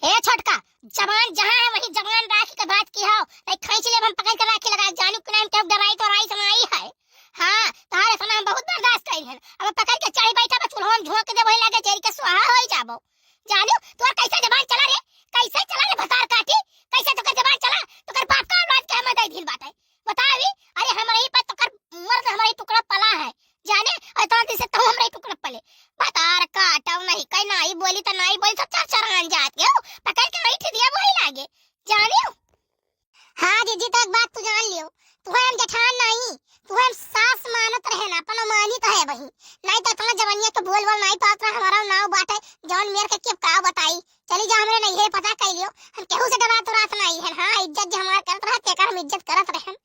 ए छोटका, जबान जहाँ है वहीं जबान राखी के बात की हो। नहीं खींच ले हम पकड़ के राखी लगा, जानू कि नाम केहू डराई तो राई समाई है। हाँ, तोहार इतना हम बहुत बर्दाश्त कइल हन। अब पकड़ के चढ़ी बैठा बा चूल्हा में झोंक दे, वही लगे जरी के स्वाहा होई जाबो। जानू, तोर कैसे जबान चला रे? कैसे चला रे भतार काटी? कैसे तोकर जबान चला? तोकर बाप का औलाद के हमें दे दिल बाटे। बताओ ही, अरे हमरे ही पर तोकर मर्द हमरे ही टुकड़ा पला है। जाने, और तोरा जैसे तो हमरे ही टुकड़ा पले। भतार काटो नहीं, कहीं नहीं बोली तो नहीं बोली तो चार चार आन जात के हो। पकड़ के नहीं ठिदिया वही लागे। जानियो? हाँ जीजी, तो एक बात तू जान लियो, तुहे हम जेठान नहीं, तुहे हम सास मानत रहे ना, अपनो मानी तो है वही। नहीं तो इतना जवनिया के बोल बोल नहीं पात रहा, हमारा नाव बाटे, जवन मेर के के का बताई। चली जा हमरे नहीं है, पता कर लियो, हम केहू से डरात उरात नहीं है। हाँ, इज्जत जे हमार करत रहा, तेकर हम इज्जत करत रहन,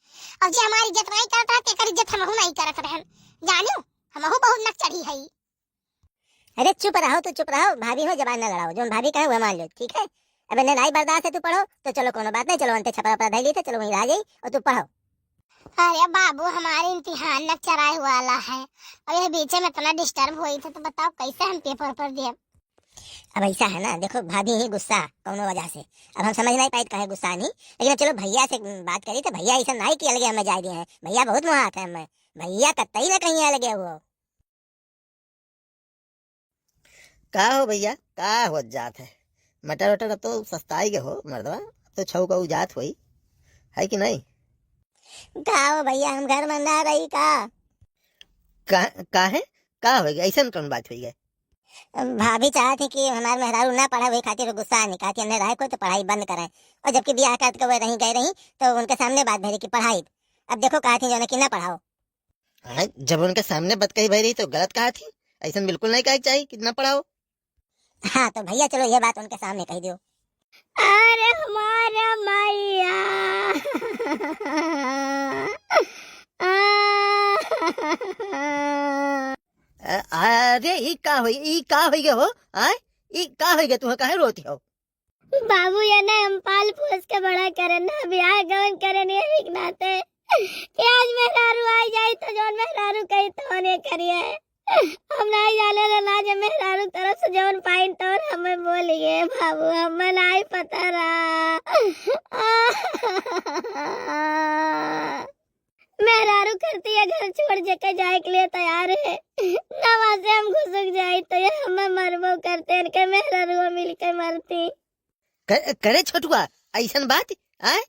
और जे हमारी इज्जत नहीं करत रहा, तेकर इज्जत हमहू नहीं करत रहन। जानियो, हमहू बहुत नक चढ़ी है। अरे चुप रहो, तू चुप रहो, भाभी हो, जबान न लड़ाओ, जौन भाभी कहे वह मान लो, ठीक है? अब इन्हें नहीं बर्दाश्त है, तू पढ़ो, तो चलो कोनो बात नहीं, चलो अंते छपरा परा धई ली थे, चलो वहीं रह जाई और तू पढ़ो। अरे बाबू, हमारे इम्तिहान न चराए वाला है, और ये बीच में इतना डिस्टर्ब हुई थे, तो बताओ कैसे हम पेपर पर दिए? अब ऐसा है ना, देखो भाभी ही गुस्सा कौनो वजह से, अब हम समझ नहीं पाए काहे गुस्सा नहीं, लेकिन अब चलो भैया से बात करी तो भैया ऐसा नहीं किया लगे हमें जाए दिए हैं, भैया बहुत मुहात है हमें, भैया कतई ना कहीं अलगे वो। का हो भैया, का होत जात है? मटर वटर अब तो सस्ताई गए हो मर्दवा, अब तो छऊ का उजात होई, है कि नहीं? का हो भैया, हम घर में ना रही का? का, काहे? का हो गया? ऐसन कौन बात हो गया? भाभी चाहत ही कि हमार मेहरारू ना पढ़े, वही खातिर गुस्सा नहीं, कहत ही, "अन्ने रहे कोई तो पढ़ाई बंद करे।" और जबकि बियाह करत के वो रही गए रही, तो उनके सामने बात भरी कि पढ़ाई। अब देखो, कहत ही जौन कि ना पढ़ाओ। हाँ, जब उनके सामने बतकही भई रही तो गलत कहत ही, ऐसन बिल्कुल नहीं कहे के चाही कि ना पढ़ाओ। हाँ, तो भैया चलो ये बात उनके सामने कही दियो। अरे हमारे मैया। अ-, अरे ई का होई, ई का होई गे हो? आय, ई का होई गे, तुह काहे रोती हो? बाबू, ये ना हम पाल पोस के बड़ा करन ना, ब्याह गवन करन, यही के नाते। ये आज मेहरारू आई जाई तो जौन मेहरारू कही तौने करिए। हम नहीं जाने रे ना जे मेहरारू तरफ से जौन पाइन तौन हमें बोलिए बाबू, हमें नहीं पता रहा। मेहरारू करती है घर छोड़ जेके जाए के लिए तैयार है, ना वहाँ से हम घुसुक जाए तो ये हमें मरबो करते, इनके मेहरारू मिल के मरती। करे, करे छोटुआ, ऐसन बात, आय?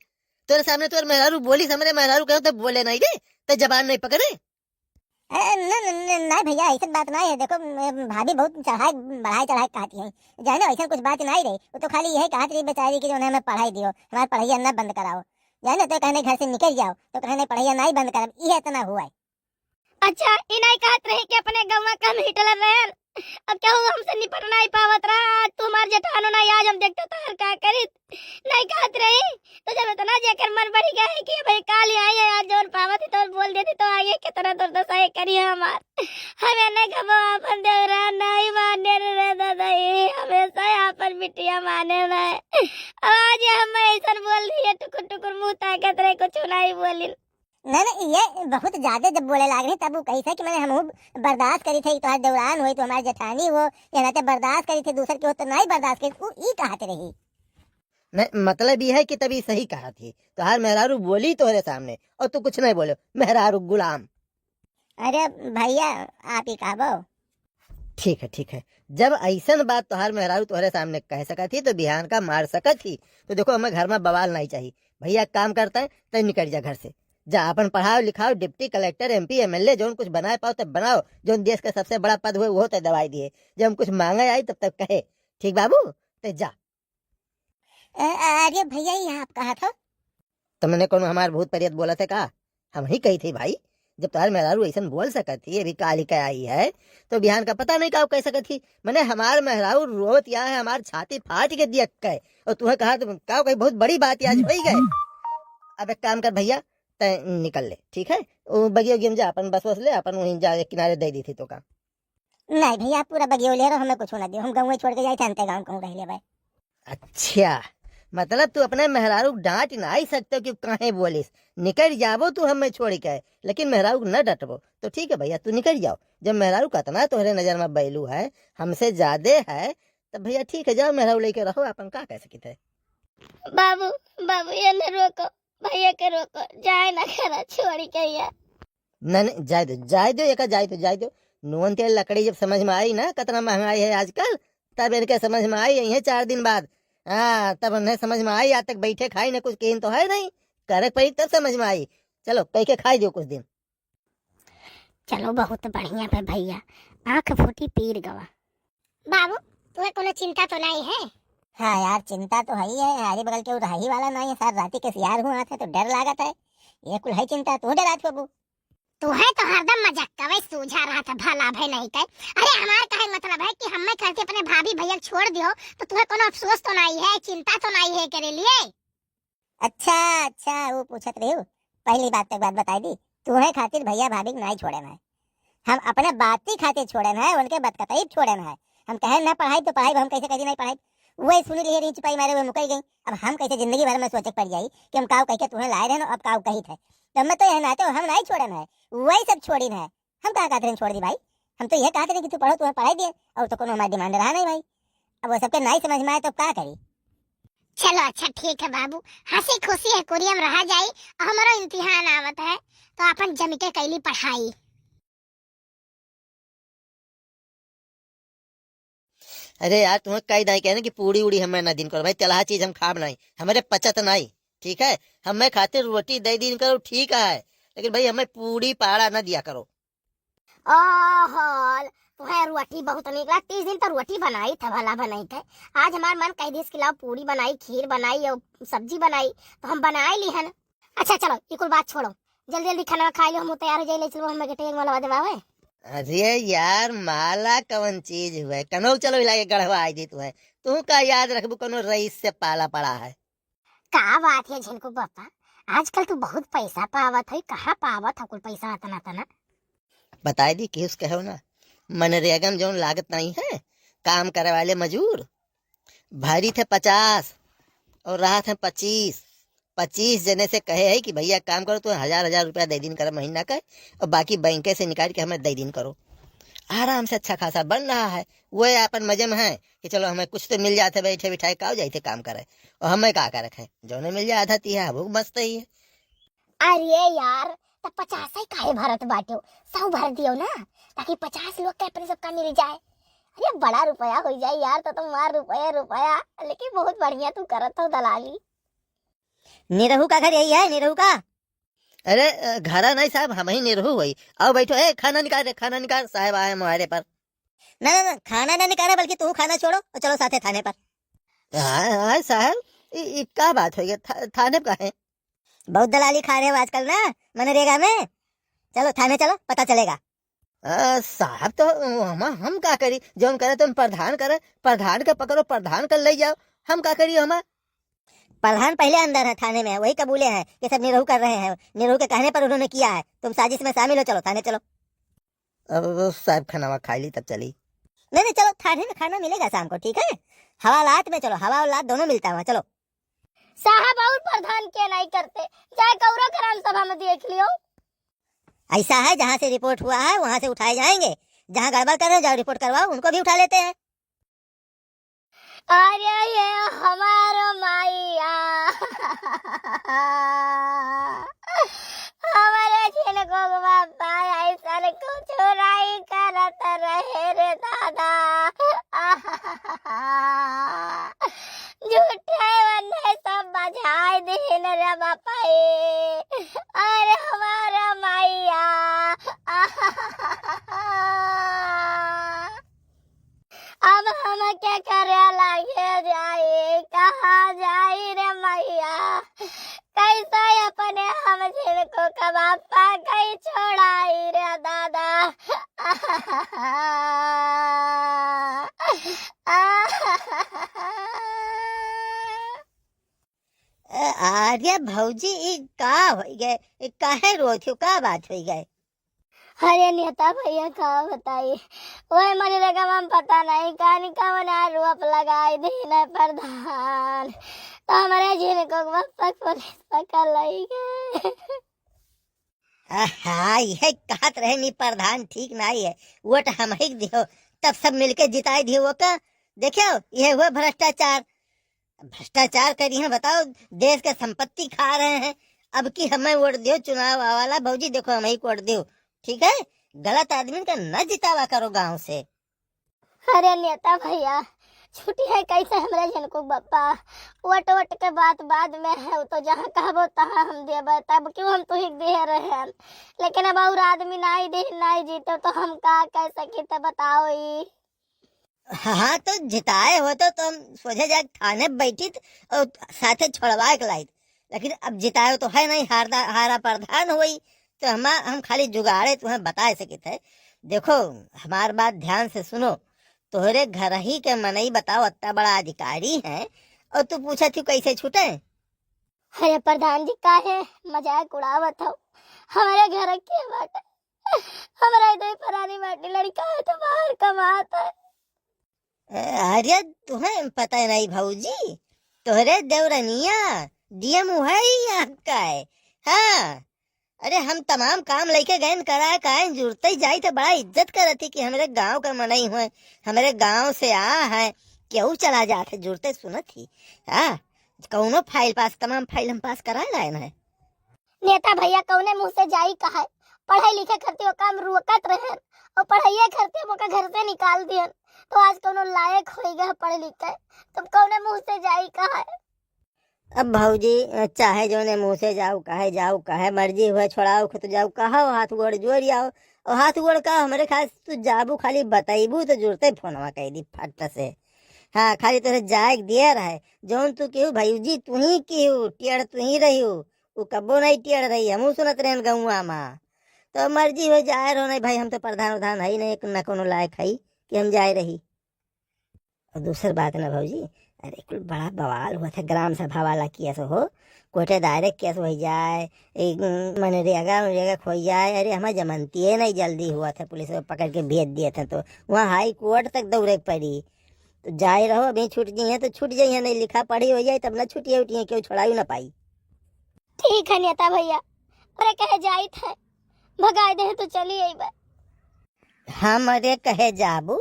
तोरे सामने तोर मेहरारू बोली, हमरे मेहरारू कहो तो बोले नहीं रे, तो जबान नहीं पकड़े। ए, न, न, न, नहीं भैया, ऐसन बात नहीं है। देखो, म-, भाभी बहुत चढ़ाई, बढ़ाई चढ़ाई कहती है, जाने ऐसन कुछ बात नहीं रही। वो तो खाली यही कहत रही बेचारी कि जो हमें पढ़ाई दियो, हमार पढ़ाइया न बंद कराओ, जाने तो कहने घर से निकल जाओ, तो कहने पढ़ाइया नहीं बंद करब, ये इतना हुआ है। अच्छा, ई नहीं कहत रही कि अपने गौवा का हम हिटलर रहन? अब केहू हमसे निपट नहीं पावत रहा, आज तू हमार जेठानो नहीं, आज हम देखते तो हर का करित, नहीं कहत रही। तो जब इतना जेकर मन बढ़ गया है कि भाई काल ही आई है, आज जौन पावत ही तो बोल देती तो आगे कितना दुर्दशा ये करी है हमार। हमें न कबो अपन देवरा नहीं माने रे दादा, ये हमेशा अपन बिटिया माने ना। अब आज ये हमें ऐसन बोल दिए, टुकुर टुकुर मुँह ताकत रहे, कुछ नहीं बोलिन। नहीं, नहीं, ये बहुत ज्यादा जब बोले लाग रही, तब वो कही था कि मैंने हमहू बर्दाश्त करी थे, तोहार देवरान होई, तो हमार जेठानी हो, ये नाते बर्दाश्त करी थे, दूसर के हो तो नहीं बर्दाश्त करी, वो ई कहत रही। नहीं, मतलब ये है कि तभी सही कहा थी, तोहार मेहरारू बोली तोहरे सामने और तू कुछ नहीं बोलो, मेहरारू गुलाम। अरे भैया, आप ही कहबो। ठीक है, ठीक है, जब ऐसन बात तोहार मेहरारू तोहरे सामने कह सकत ही, तो बिहान का मार सकत ही। तो देखो, हमें घर में बवाल नहीं चाहिए। भैया, काम करता है, तय निकल जा घर से। जा, अपन पढ़ाओ लिखाओ, डिप्टी कलेक्टर, एमपी, एमएलए, जौन कुछ बनाए पाओ, तब बनाओ। जौन देश का सबसे बड़ा पद हुए, वो तय दवाई दिए। जब हम कुछ मांगे आई, तब तक कहे, "ठीक बाबू, तय जा।" अ-, अरे भैया, ये आप कहा था? तो मैंने कौन हमार भूत प्रेत बोला थे का? हम ही कही थी भाई, जब तुम्हारे मेहरारू ऐसन बोल सकत थी, अभी काल ही का आई है, तो बिहान का पता नहीं का कह सकत थी। मैंने हमार मेहरारू रोत या है, हमार छाती फाट के दिया कहे, और तुम्हें कहा तो का कही बहुत बड़ी बात आज हो ही गए। अब एक काम कर भैया, तय निकल ले, ठीक है? वो बगिया उगिया में जा, अपन बस वस ले, अपन वहीं जा, एक किनारे दे दी थी तो का। नहीं भैया, पूरा बगियो ले रहो, हमें कुछ ना दियो, हम गाँव छोड़ के जाए, जानते गाँव कहूँ रह ले भाई। अच्छा, मतलब तू अपने मेहरारू के डांट नहीं सकते कि काहे बोलिस, निकल जाबो तू हमें छोड़ के, लेकिन मेहरारू के न डटबो तो ठीक है भैया, तू निकल जाओ। जब मेहरारू का इतना तोहरे नजर में बैलू है, हमसे ज्यादा है, तब भैया ठीक है, जाओ मेहरारू लेके रहो, अपन का कह सकित है। बाबू, बाबू, ये न रोको, भैया के रोको, जाए ना करा छोड़ के यार। नहीं, नहीं, जाए दो, जाए दो, एका जाए दो, जाए दो। नून तेल लकड़ी जब समझ में आई ना, कितना महंगाई है आजकल, तब इनके समझ में आई, यही चार दिन बाद। हाँ, तब उन्हें समझ में आई, आज तक बैठे खाई ना, कुछ किन तो है नहीं, करे पड़ी तब समझ में आई। चलो, कह के खाई दो कुछ दिन। चलो, बहुत बढ़िया पे भैया, आँख फूटी पीर गवा। बाबू, तुम्हें कोनो चिंता तो नहीं है? हाँ यार, चिंता तो है ही है, हमारे बगल के रही वाला नहीं है, सर राती के सियार हुआ थे तो डर लागत है, ये कुल है चिंता, तू डरात बाबू। तू है तो हरदम मजाक कवे सूझा रहा था, भला भय नहीं कहे। अरे हमार कहे मतलब है कि हमें करके अपने भाभी भैया छोड़ दियो, तो तुम्हें कोनो अफसोस तो नहीं है, चिंता तो नहीं है करे लिए? अच्छा, अच्छा, वो पूछत रही हो। पहली बात तो एक बात बताई दी, तुम्हें खातिर भैया भाभी के नहीं छोड़े ना है। हम अपने बाती खातिर छोड़े ना है, उनके बतकतई छोड़े ना है। हम कहे ना पढ़ाई तो पढ़ाई, हम कैसे कैसे नहीं पढ़ाई, वही सुनी लिए रही चुपाई मारे हुए मुकई गई। अब हम कैसे जिंदगी भर में सोचे के पड़ जाई कि हम काऊ कह के तुम्हें लाए रहे ना, अब काऊ कही थे। तो हमें तो यह ना तो हम नहीं छोड़े ना है, वही सब छोड़ी ना है। हम कहाँ कहते रहे छोड़ दी भाई, हम तो यह कहते रहे कि तू पढ़ो, तुम्हें पढ़ाई दिए और तो कोनो हमारी डिमांड रहा नहीं भाई। अब वो सबके नहीं समझ में आए तो का करी? चलो अच्छा ठीक है बाबू, हंसी खुशी है कुरियम रहा जाई, हमारा इम्तिहान आवत है तो अपन जम के कैली पढ़ाई। अरे यार, तुम्हें कही दाई कहने कि पूड़ी उड़ी हमें ना दिन करो भाई, तेलहा चीज हम खाब नहीं, हमारे पचत नहीं, ठीक है? हमें खातिर रोटी दे दिन करो, ठीक है, लेकिन भाई हमें पूड़ी पाड़ा ना दिया करो। ओहो, तुहे रोटी बहुत नीक लाग, तीस दिन तो रोटी बनाई था, भला बनाई थे। आज हमार मन कह दिस कि लाओ पूरी बनाई, खीर बनाई और सब्जी बनाई, तो हम बनाए ली हन। अच्छा चलो, ई कुल बात छोड़ो, जल्दी जल्दी खाना खाई लो, हम तैयार हो जाई, ले चलो हमें गेटे एक मलवा देवावे। अरे यार, माला कवन चीज हुए, कनो चलो हिला के गढ़वा आई दी तुहे। तू का याद रखबू कनो रईस से पाला पड़ा है। का बात है झिनकू बापा, आजकल तू बहुत पैसा पावत है, कहाँ पावत हो कुल पैसा अतना तना? बताई दी कि उसके हो ना, मनरेगा में जौन लागत नहीं है, काम करे वाले मजूर, भरी थे पचास और रहा थे पच्चीस। पच्चीस जने से कहे है कि भैया काम करो, तो हजार हजार रुपया दे दिन करो महीना का, और बाकी बैंक से निकाल के हमें दे दिन करो। आराम से अच्छा खासा बन रहा है, वो अपन मजे में है कि चलो हमें कुछ तो मिल जाते, बैठे बिठाए का जाते काम करे, और हमें का करे है, जौने मिल जाए आधा तिया, वो मस्त ही है। अरे यार, त पचास ही काहे भरत बाटे, सौ भर दियो ना, ताकि पचास लोग के अपने सबका मिल जाए। अरे बड़ा रुपया हो जाए यार, तो तुम्हार रुपया रुपया, लेकिन बहुत बढ़िया तू करत हो दलाली। निरहू का घर यही है, निरहू का? अरे, अ, घरा नहीं साहब, हम ही निरहू होई। आओ बैठो, ए, खाना निकाल रे, खाना निकाल, साहब आए हमारे पर। ना, ना, ना, खाना ना निकाले, बल्कि तू खाना छोड़ो और चलो साथे थाने पर। हाँ, हाँ, साहब, ई, ई का बात होई है? था-, थाने पर काहे? बहुत दलाली खा रहे हो आजकल ना, मनरेगा में। चलो, थाने चलो, पता चलेगा। अ, साहब, तो हम, हम का करी? जौन करे तुम प्रधान करे, प्रधान के पकड़ो, प्रधान के ले जाओ, हम का करी? हम प्रधान पहले अंदर है थाने में, वही कबूले हैं कि सब निरहू कर रहे हैं, निरहू के कहने पर उन्होंने किया है, तुम साजिश में शामिल हो, चलो थाने चलो। अब साहब खाना खा ली तब चली। नहीं, नहीं, चलो थाने में खाना मिलेगा शाम को, ठीक है? हवालात में चलो, हवा और लात दोनों मिलता है वहाँ, चलो। साहब और प्रधान के नहीं करते, जाए कौरा ग्राम सभा में देख लियो। ऐसा है, जहाँ से रिपोर्ट हुआ है वहाँ से उठाए जाएंगे, जहाँ गड़बड़ कर रहे हो जाओ रिपोर्ट करवाओ, उनको भी उठा लेते हैं। अरे ये हमारो माइया, हमारे झिनकू बापा ऐसन कुछ नहीं करत रहे रे दादा। झूठे वन्ने सब बजाय दीन रे बापा ए। अरे हमारा माइया। अब हम के करे लागे जाई, कहाँ जाई रे मैया? कैसे अपने हम झिनकू का बापा कहीं छोड़ाई रे दादा? अरे भौजी, ई का होई गए? ई काहे रोत हो? का बात होई गए? अरे नेता भैया, का बताई, ओए मनरेगा में पता नहीं कानी कवन रोप लगाई दीन है प्रधान, तो हमारे झिनकू के बापा पुलिस पकड़ लई गए। आहा, यह कहत रहे नी प्रधान ठीक नहीं है, वोट हम ही दियो, तब सब मिलके जिताई दियो वो का। देखियो, यह हुआ भ्रष्टाचार। भ्रष्टाचार करी हैं, बताओ, देश के संपत्ति खा रहे हैं। अब की हमें वोट दियो, चुनाव आवाला भौजी, देखो हमें ही वोट दियो, ठीक है? गलत आदमी का न जितावा करो गांव से। अरे नेता भैया, छुट्टी है कैसे हमरे झिनकू बप्पा? वोट वोट के बात बाद में है, तो जहाँ कहबो तहाँ हम देबे, तब क्यों हम तुही के दिए रहे हैं, लेकिन अब और आदमी नाई दे नाई जीते, तो हम का कह सकी थे बताओ ई? हाँ, तो जिताए हो तो, तो हम सोझे जाके थाने बैठित और साथे छोड़वा के लाइत। लेकिन अब जिताए हो तो है नहीं, हारदा, हारा प्रधान होई, तो हम, हम खाली जुगाड़े तुम्हें बता सकित है। देखो, हमार बात ध्यान से सुनो। तोहरे घर ही के मनई बताओ, अत्ता बड़ा अधिकारी है और तू पूछत ही कैसे छूटे? अरे प्रधान जी, काहे मजाक उड़ावत हो? हमारे घर के बाटे, हमारा इधर परानी बाटी लड़का है तो बाहर कमात है। अरे तुम्हें पता नहीं भौजी, तोहरे देवरनिया डीएम है ही आपका है। हाँ, अरे हम तमाम काम लेके गए न करा, काहे जुड़ते ही जाई तो बड़ा इज्जत करत ही कि हमरे गांव का मनई हुए, हमरे गांव से आ है, केहू चला जात है, जुड़ते सुनत ही। हाँ, कौनो फाइल पास, तमाम फाइल हम पास करा लाए हैं। नेता भैया कौने मुंह से जाई कहे? पढ़े लिखे खरती ओका हम रोकत रहन और पढ़ाइए खरती हम ओका घर से निकाल दियन, तो आज कौनो लायक होई गए पढ़ लिख के, तुम कौने मुंह से जाई कहे? अब भौजी, चाहे जौने मुंह से जाओ कहे, जाओ कहे, मर्जी हुए छोड़ाओ खुद जाओ, कहो हाथ गोड़ जोड़ आओ, और हाथ गोड़ का, हमरे ख्याल से तू जाबू, खाली बतइबू तो जुरते फोनवा कइ दी फट से। हाँ, खाली तोरे जाए के दिया रहे, जौन तू केहू भौजी तू ही केहू, टेढ़ तू ही रही हो, उ कब्बो नहीं टेढ़ रही, हमहू सुनत रहन गौवा मा। तो मर्जी हो जाए रहो, नहीं भाई, हम तो प्रधान उधान है ही नहीं, न कोनो लायक है कि हम जाए रही। और दूसर बात ना भौजी, अरे कुल बड़ा बवाल हुआ था, ग्राम सभा वाला केस हो, कोर्टे direct केस होइ जाए, ए, मनरेगा उनरेगा खोई जाए, अरे हमार जमानतिये नहीं जल्दी हुआ था, पुलिस वाला पकड़ के भेज दिया था, तो वहाँ हाई कोर्ट तक दौड़े के पड़ी। तो जाए रहो, अभी छूट जाइए तो छूट जाइए, नहीं लिखा पढ़ी हो जाए तब ना छूटिए उठिए, केहू छोड़ाई ना पाई। ठीक है नेता भैया, अरे कहे जाइत है, भगाए दे तो चली अइबे। हमरे कहे जाबू?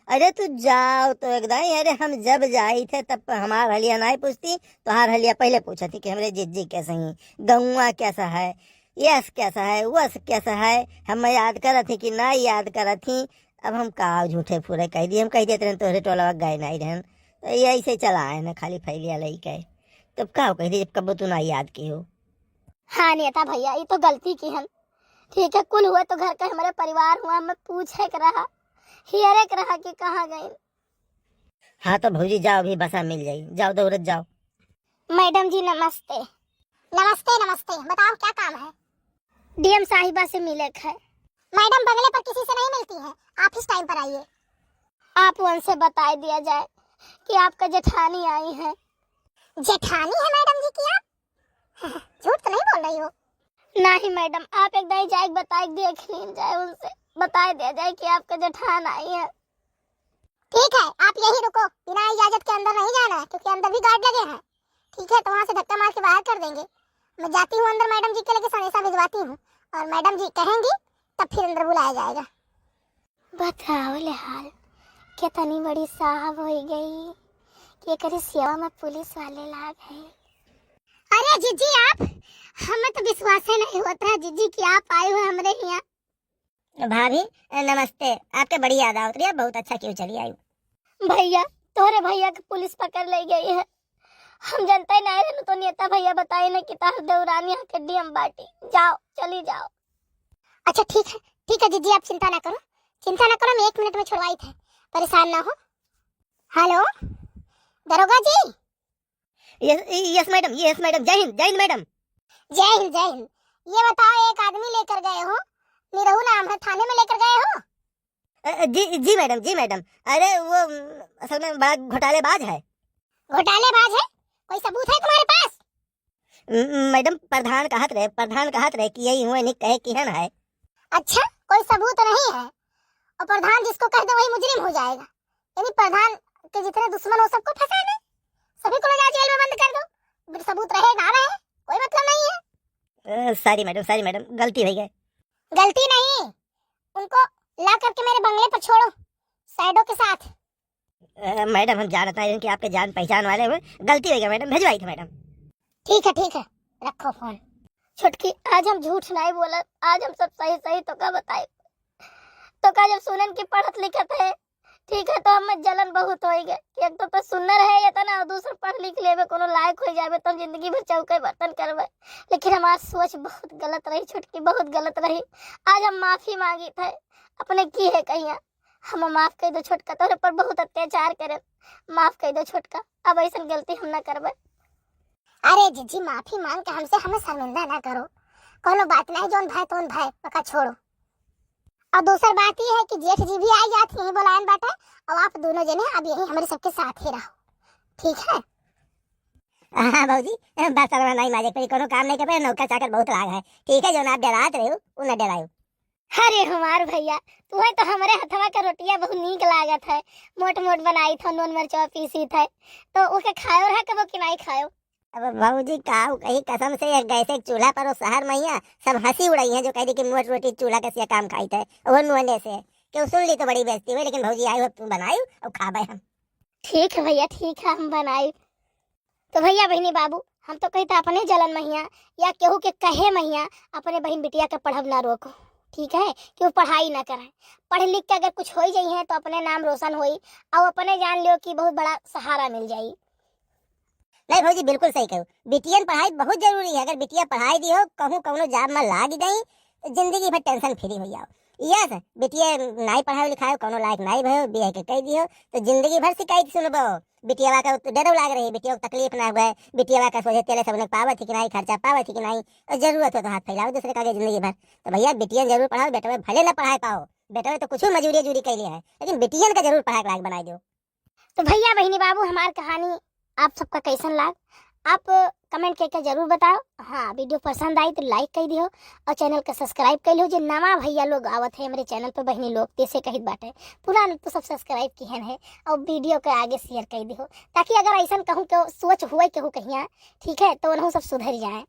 अरे तू जाओ तो एकदम, अरे हम जब जाइत है तब हमार हलिया नाई पूछती, तोहार हलिया पहले पूछती कि हमरे जिज्जी कैसे ही, गौवा कैसा है, यस कैसा है, वस कैसा है, हम याद करत ही कि ना याद करत ही। अब हम का झूठे फूरे कह दी, हम कह देते रहन तोहरे टोलवा गए नहीं रहन, तो ये ऐसे चला है ना, खाली फैलिया लई के। तब का कह दी जब कबो तू ना याद की हो। हाँ नेता भैया, ये तो गलती की हन। ठीक है, कुल हुए तो घर का हमारे परिवार हुआ, हमें पूछे के रहा, हियरे के रहा कि कहाँ गए। हाँ तो भौजी जाओ, अभी बसा मिल जाई, जाओ दौड़त जाओ। मैडम जी नमस्ते। नमस्ते नमस्ते, बताओ क्या काम है? डीएम साहिबा से मिले के है। मैडम बंगले पर किसी से नहीं मिलती है, आप इस टाइम पर आइए। आप उनसे बताए दिया जाए कि आपका जेठानी आई है। जेठानी है मैडम जी की आप? झूठ तो नहीं बोल रही हो? नहीं मैडम, आप एक दाई जाए बताए देख लीन जाए, उनसे बताए दिया जाए कि आपका जेठान आई है। ठीक है, आप यहीं रुको, बिना इजाजत के अंदर नहीं जाना है क्योंकि अंदर भी गार्ड लगे हैं। ठीक है, तो वहाँ से धक्का मार के बाहर कर देंगे। मैं जाती हूँ अंदर, मैडम जी के लेके संदेशा भिजवाती हूँ और मैडम जी कहेंगी तब फिर अंदर बुलाया जाएगा। बताओ ले हाल, कितनी बड़ी साहब हो गई कि एकरे सेवा में पुलिस वाले लाग है। अरे जीजी आप, हमें तो विश्वास ही नहीं होता है जीजी कि आप आए हुए हमरे यहाँ। भाभी नमस्ते, आपके बड़ी याद आवत रही, बहुत अच्छा क्यों चली आई। भैया, तोहरे भैया के पुलिस पकड़ ले गई है। हम जनते नहीं रहनु तो नेता भैया बताए न कि तार देवरानी आके डीएम बाटी। जाओ, चली जाओ। अच्छा ठीक है, ठीक है जीजी, आप चिंता ना करो, चिंता ना करो, हम एक मिनट में छुड़वाई थे, परेशान ना हो। हेलो दरोगा जी। Yes, yes madam, yes madam, जय हिंद, जय हिंद मैडम। जय हिंद, जय हिंद। ये बताओ, एक आदमी लेकर गए हो, निरहू नाम है, थाने में लेकर गए हो? अ, जी, जी मैडम, जी मैडम। अरे वो, असल में बड़ा घोटालेबाज है। घोटालेबाज है? कोई सबूत है तुम्हारे पास? म-, मैडम, प्रधान कहत रहे, प्रधान कहत रहे कि यही हुए नहीं कहे किहन है। अच्छा, कोई सबूत नहीं है और प्रधान जिसको कह दो वही मुजरिम हो जाएगा। यानी प्रधान के जितने दुश्मन हो सबको फंसा दे, सभी को ले जाओ जेल में बंद कर दो। बिन सबूत रहे ना रहे, कोई मतलब नहीं है। सॉरी मैडम, सॉरी मैडम, गलती हो गई। गलती नहीं, उनको ला करके मेरे बंगले पर छोड़ो, शैडो के साथ। अ, मैडम, हम जानत नहीं कि आपके जान पहचान वाले हुए, गलती हो गया मैडम, भिजवाई थे मैडम। ठीक है, ठीक है, रखो फोन। छोटकी, आज हम झूठ नहीं बोलब, आज हम सब सही सही तोका बताई। तोका जब सुनन की पढ़त लिखत है, ठीक है, तो हमें जलन बहुत होई गए कि एक तो, तो सुनना रहे ये तना और दूसर पढ़ लिख लेबे, कोनो लायक हो जाबे, तो हम जिंदगी भर चौके बर्तन करबे। लेकिन हमार सोच बहुत गलत रही छोटकी, बहुत गलत रही। आज हम माफी मांगी थे अपने की है कहिया, हम माफ कर दो छोटका, तोहरे पर बहुत अत्याचार करे, माफ कर दो छोटका, अब ऐसन गलती हम ना करबे। अरे जीजी, माफी मांग के हमसे हमें शर्मिंदा ना करो, कोनो बात नहीं, जोन भाई तोन भाई, पका छोड़ो। और दूसर बात ये है कि जेठ जी भी आई जात यहीं बोलायन बाटे, और आप दोनों जने अब यहीं हमारे सबके साथ ही रहो, ठीक है? हाँ भौजी, बस अब नहीं माजे के पड़ी, कोनो काम नहीं करे, नौकर चाकर बहुत लाग है, ठीक है? जो ना आप डरात रहे हो, वो ना डरायो। अरे हमार भैया, तुम्हें तो हमरे हथवा का रोटिया बहुत नीक लागत है, मोट मोट बनाई थो, नून मिर्चवा पीसी थे, तो ओके खायो रहा कबो कि नहीं खायो? अब भौजी का कही, कसम से एक गैस एक चूल्हा पर वो शहर में ही है, सब हंसी उड़ाई है जो कह दी कि मोट रोटी चूल्हा का सिया काम खाई थे, वो नूने से। क्यों सुन ली तो बड़ी बेइज्जती हुई, लेकिन भौजी आई हो तू बनाई और खाबे हम। ठीक है भैया, ठीक है, हम बनाई। तो भैया, बहिनी, बाबू, हम तो कही था अपने जलन महिया या केहू के कहे महिया अपने बहिन बिटिया के पढ़ब ना रोको, ठीक है, कि वो पढ़ाई ना करें। पढ़ लिख के अगर कुछ हो ही जाई है तो अपने नाम रोशन होई, और अपने जान लियो कि बहुत बड़ा सहारा मिल जाई। नहीं भौजी, बिल्कुल सही कहो, बिटियन पढ़ाई बहुत जरूरी है। अगर बिटिया पढ़ाई दी हो, कहूँ कौनो जॉब में लाग गई, तो जिंदगी भर टेंशन फ्री हो जाओ। यस, बिटिया नाई पढ़ायो लिखायो, कौनो लायक नाई भयो, बियाह के कह दियो, तो जिंदगी भर शिकायत सुनबो। बिटियावा का तो डरो लाग रही, बिटिया को तकलीफ ना हुए, बिटियावा का सोचे तेले सबने पावत ही कि नाई, खर्चा पावत ही कि नाई, और जरूरत हो तो हाथ फैलाओ दूसरे का आगे जिंदगी भर। तो भैया, बिटियन जरूर पढ़ाओ, बेटवे भले ना पढ़ाए पाओ, बेटवे तो कुछ मजूरी उजूरी कैले है, लेकिन बिटियन का जरूर पढ़ाए के लायक बनाए दो। तो भैया, बहिनी, बाबू, हमार कहानी आप सबका कैसन लाग, आप कमेंट करके जरूर बताओ। हाँ, वीडियो पसंद आई तो लाइक कर दियो और चैनल का सब्सक्राइब कर लियो। जो नवा भैया लोग आवत है हमरे चैनल पे, बहिनी लोग, तेसे कहित बाटे, पुरान तो सब सब्सक्राइब किहन है और वीडियो के आगे शेयर कर दियो, ताकि अगर ऐसन कहूँ के सोच हुए केहू कहिया, ठीक है, तो उन्हों सब सुधर जाए।